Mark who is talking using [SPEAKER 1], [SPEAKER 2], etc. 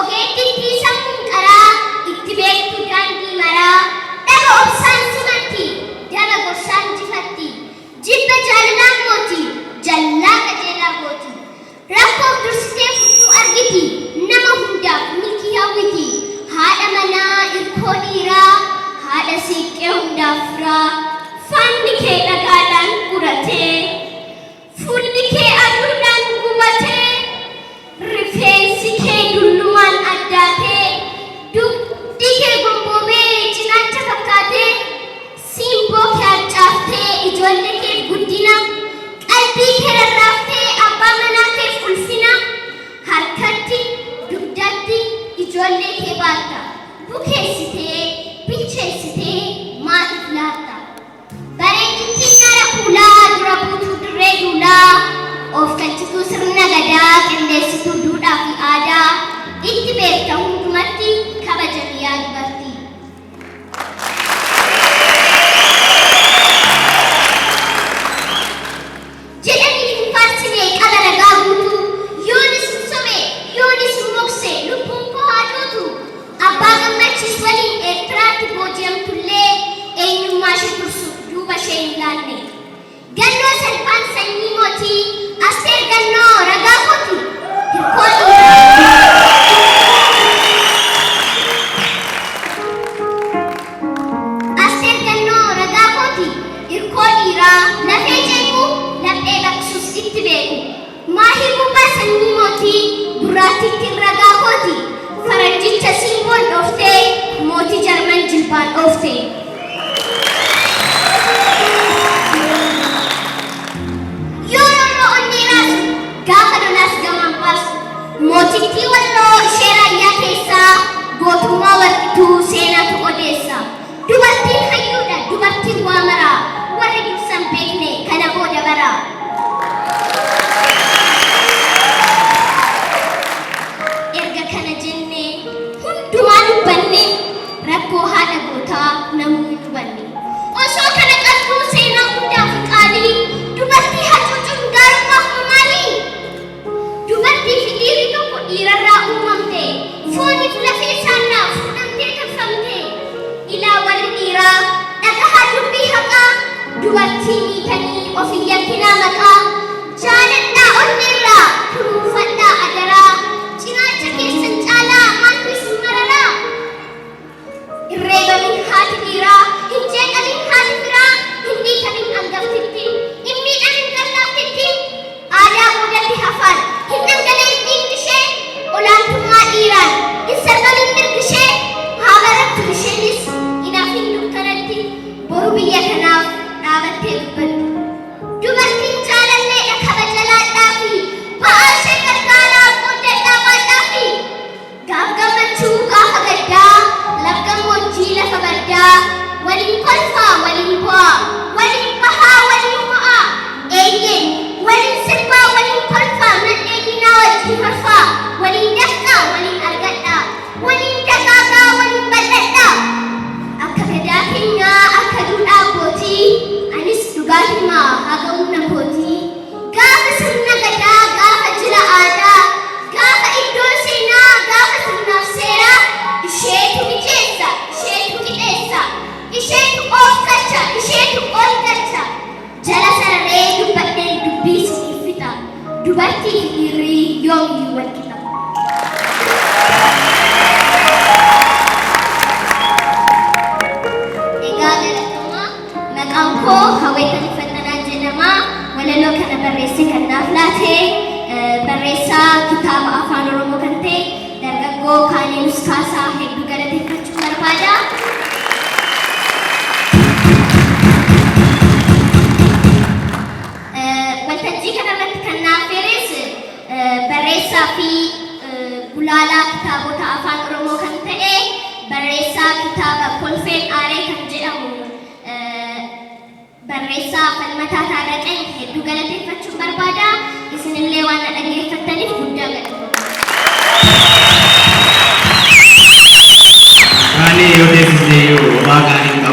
[SPEAKER 1] Ogeettittii sammuun qaraa, itti beektu daandii maraa. Dhaba obsaan simatti, daba gorsaan jifatti. Jibba jaalalaan mooti, jallaa qajeelaa gooti. Rakkoof dursitee furtuu argiti, nama hundaaf milkii hawwiti. Haadha manaa irkoo dhiiraa, haadha siiqqee hundaaf firaa. Faanni kee dhagaadhaan uratee, fuulli kee aduudhaan gubatee, rifeensi kee dullumaan addaatee, dugdi kee gomboobee cinaacha fakkaatee, simboo kee harcaaftee ijoollee keef guddina, qalbii kee rarraaftee abbaa manaa keef ulfina, harkatti dugdatti ijoollee kee baatta, bukeessitee bilcheessitee maatiif laatta. Bareechittiin nyaara kuulaa dura buutuu dirree duulaa, of galchituu sirna gadaa, qindeessituu duudhaa fi aadaa, itti beekta hundumatti kabajami yaa dubartii. Jedhanii hin faarsine qaba ragaa guutuu, yoonis hin sobe, yoonis hin mokse, lubbuun koo haa duutu. Abbaa Gammachiis waliin Eertiraatti booji'amtullee eenyummaa ishee tursuuf duuba ishee hin laalle. Gannoo Salphaan sanyii mootii, Asteer Gannoo ragaa kooti. Hirkoo dhiiraa. Asteer Gannoo ragaa kooti. Hirkoo dhiiraa lafee jeequ, laphee baqsuus itti beeku. Maahii Buubaa sanyii mootii, gurraattiittiin ragaa kooti. Faranjicha simboon dhooftee, mootii Jarman jilbaan dhoofte. Yoo roorroo onnee raasu, gaafa lolaas gamaan baasu. Mootittii Walloo ishee raayyaa keessaa, gootummaa warqituu seenaatu odeessa. Dubartiin hayyuudha, dubartiin waa maraa, warri dursan beekne kana booda baraa. Erga kana jennee hundumaa dubbanne, rakkoo haadha gootaa namuu hin hubanne. Osoo kana qabduu seenaa guddaa fi qaalii, dubartii hacuucuun gaarummaaf maalii? Dubartii fi dhiirri tokko dhiirarraa uumamte, fooniif lafee isaarraa fuudhamtee tolfamte. Ilaa warri dhiiraa dhagahaa dubbii haqaa, dubartii miitanii of hin yakkinaa maqaa. Jaaladhaa onneerraa kunuunfadhaa adaraa, cinaacha keessan caalaa maaltu isin mararaa? Hin reebamin haati dhiiraa, hin jeeqamin haati firaa, hin dhiitamin hangaftitti, hin miidhamin garlaaftitti. Aadaa boodatti hafaan hin dhangala'in dhiigni ishee, olaantummaa dhiiraan hin sarbamin mirgi ishee. Haa barattu isheenis hin hafin dukkanatti, boru biyya kanaaf dhaabattee dubbatti. Dubartiin jaalalleedha kabaja laadhaafi, ba'aa ishee gargaaraa qooddadhaa baadhaafi. Gaaf gammachuu gaafa gaddaa, laf gammoojjii lafa baddaa, waliin kolfaa waliin bo'aa, waliin bahaa waliin mo'aa, eeyyeen waliin sirbaa waliin kolfaa, nadhee diinaa wajjin horfaa, waliin dafqaa waliin argadhaa, waliin dagaagaa waliin bal'adhaa. Akka gadaa keenyaa akka duudhaa abbootii, anis dhugaa himaa haga humna kootii. Gaafa sirna gadaa gaafa jila aadaa, gaafa iddoo seenaa gaafa sirnaaf seeraa, isheetu mijeessa isheetu qixeessa, isheetu oof galcha isheetu ol galcha. Jala sararee dubbadheen dubbii isiniif fixa, dubartii fi dhiirri yoomiyyuu wal qixa. Egaa galatoomaa, maqaan koo Hawweetanii Faxxanaa jedhama. Walaloo kana barreessee kan naaf laate barreessaa kitaaba Afaan Oromoo kan ta'e dargaggoo Kaaneenus Kaasaa hedduu galateeffachuun barbaada. Waltajjii kanarratti kan naaf feeres barreessaa fi gulaalaa kitaabota Afaan Oromoo kan ta'e, barreessaa kitaaba Kolfeen Aaree kan jedhamu, barreessaa Falmataa Taarraqany hedduu galateeffachuun barbaada. Isinillee waan na dhaggeeffattaniif guddaa galatoomaa.
[SPEAKER 2] Kaanii yoo teessisne iyyuu homaa gaarii hin